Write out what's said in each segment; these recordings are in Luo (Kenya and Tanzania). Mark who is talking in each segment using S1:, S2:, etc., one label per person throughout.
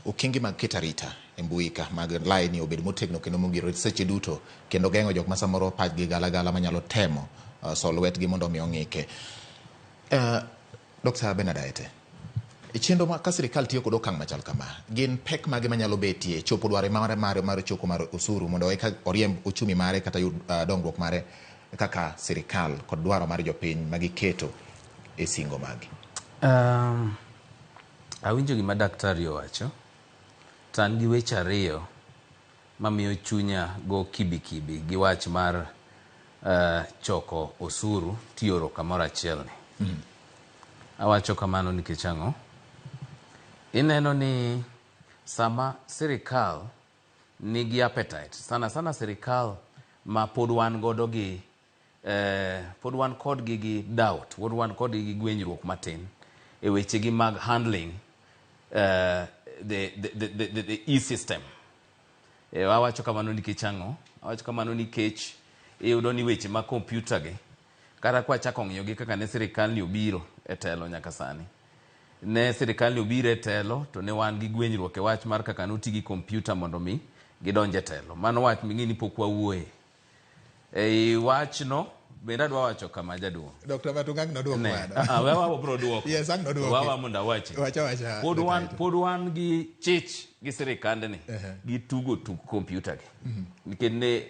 S1: Okenge mag keto arita e mbui ka mag laini obed motegno kendo mongirore seche duto kendo geng'o jok ma samoro pachgi galagala manyalo temo so lwetgi mondo omi ong'ike. Dr. Bernard Aete, e chenro ma ka sirikal tiyo kod okang' machal kama, gin pek mage manyalo betie chopo dware mare mar, mar choko mar osuru mondo eka oriemb uchumi mare kata yud dongruok mare kaka sirikal kod dwaro mar jopiny ma giketo e singo magi?
S2: Awinjo gima daktari owacho, to an gi weche ariyo mamiyo chunya go kibikibi gi wach mar choko osuru tioro kamoro achiel ni. Awacho kamano nikech ang'o? Ineno ni sama sirikal nigi appetite, sana sana sirikal ma pod wan godo gi pod wan kodgi gi doubt, pod wan kodgi gi gwenyruok matin e wechegi mag handling the e-system. Awacho kamano nikech ang'o? Awacho kamano nikech iyudo ni weche mag kompyuta gi kata kwachako ng'iyo gi kaka ne sirikal ni obiro e telo nyaka sani. Ne sirikal ni obiro e telo to ne wan gi gwenyruok e wach mar kaka noti gi kompyuta mondo mi gidonj e telo. Mano wach ming'e ni pok wawuoye. Ei wachno bende adwa wacho kama jaduong'.
S1: Dr. Matunga ang' nodwok
S2: Ne.
S1: mano.
S2: Ah, ah, wewa wabro duoko.
S1: Yes, ang' nodwoki.
S2: Wawa mondo awachi.
S1: Wacha wacha.
S2: Pod
S1: Dr.
S2: wan,
S1: Aete.
S2: pod wan gi chich gi sirikandni gi tugo tuk kompyuta gi. Nikech ne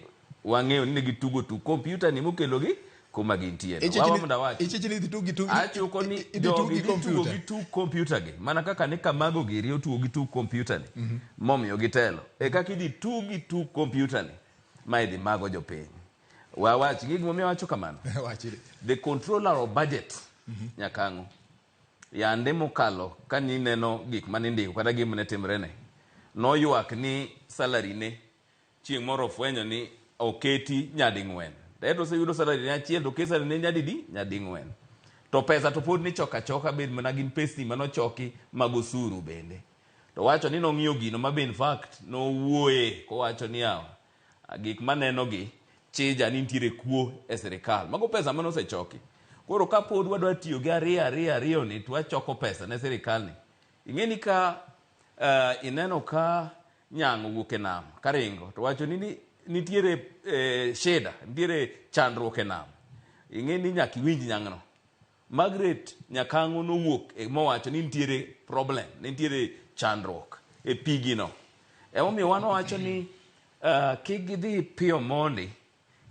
S2: wang'eyo ni ne gitugo tuk kompyuta ni mokelo gi kuma gintie. no. Wawa mondo awachi.
S1: Ichich ni idhi tug gi tug
S2: Achuko ni
S1: idhi tug
S2: jogi
S1: gi
S2: dhi tugo
S1: kompyuta.
S2: gi tuk kompyuta gi mana kaka ne Kamago giri otugo gi tuk kompyuta ni momiyo gitelo. E kaka idhi tug gi tuk kompyuta ni ma idhi mago jopiny. Wawach gik momiyo awacho kamano.
S1: Wachi.
S2: The controller of budget Nyakang'o yande mokalo ka nineno gik manindiko kata gima ne timre ne noywak ni salary ne chieng' moro ofwenyo ni oketi nyading'wen to oseyudo salary ne achiel to oket salary ne nyadidi nyading'wen to pesa to pod nichoko achoka bed mana gin pesni manochoki mag osuru bende to wacho ni nong'iyo gino ma be in fact nowuoye kowacho ni yawa gik maneno gi chija ni nitiere kuo e sirikal mago pesa mane osechoki koro ka pod wadwa tiyo gi ariyo ariyo ariyo ni to wachoko pesa ne sirikal ni ing'e ni ka ineno ka nyang' owuok e nam karingo to wacho ni nitiere shida nitiere chandruok e nam ing'e ni nyaka iwinj nyang'no Margaret Nyakang'o nowuok mowacho ni nitiere problem nitiere chandruok e pigino emomiyo wan wawacho ni kik gidhi piyo mondi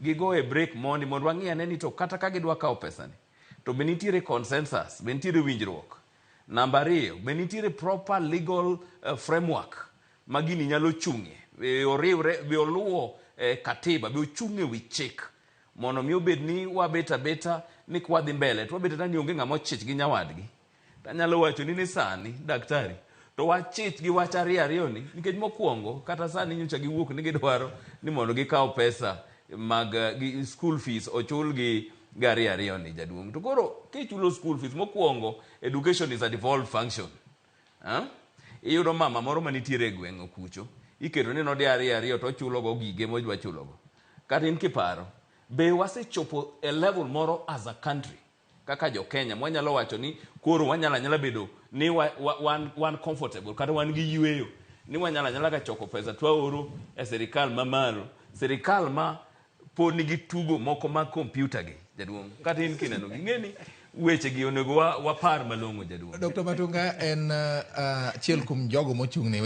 S2: gigo e break mondi mondo wang'i ane ni to kata ka gidwa kawo pesani to be nitiere consensus be nitiere winjruok namba ariyo be nitiere proper legal framework ma gini nyalo chung'ie be oriwre be oluwo katiba be ochung' e wi chik mondo mi obed ni wabet abeta ni kwadhi mbele to wabet abeta ni onge ng'ama ochich gi nyawadgi tanyalo wacho ni ni sani daktari to wachich gi wach ariyo ariyo ni nikech mokwongo kata sani nyocha giwuok ni gidwaro ni mondo gikaw pesa mag gi school fees ochul gi ariyo ariyo ni jaduong' to koro kichulo school fees mokwongo education is a devolved function ha? Iyudo mama moro manitiere e gweng' kucho iketo ni nodi ariyo ariyo to ochulo go gige modwa chulogo kata in kiparo be wasechopo e level moro as a country kaka jo Kenya mwanyalo wacho ni koro wanyalo anyala bedo ni wan comfortable kata wan gi yueyo ni wanyalo anyala ka choko pesa to waoro e sirikal mamalo sirikal ma pod nigi tugo moko mag kompyuta gi jaduong' kata in kineno gi ing'e ni weche gi onego wapar malong'o jaduong'.
S1: Dr. Matunga en achiel kuom jogo mochung' ne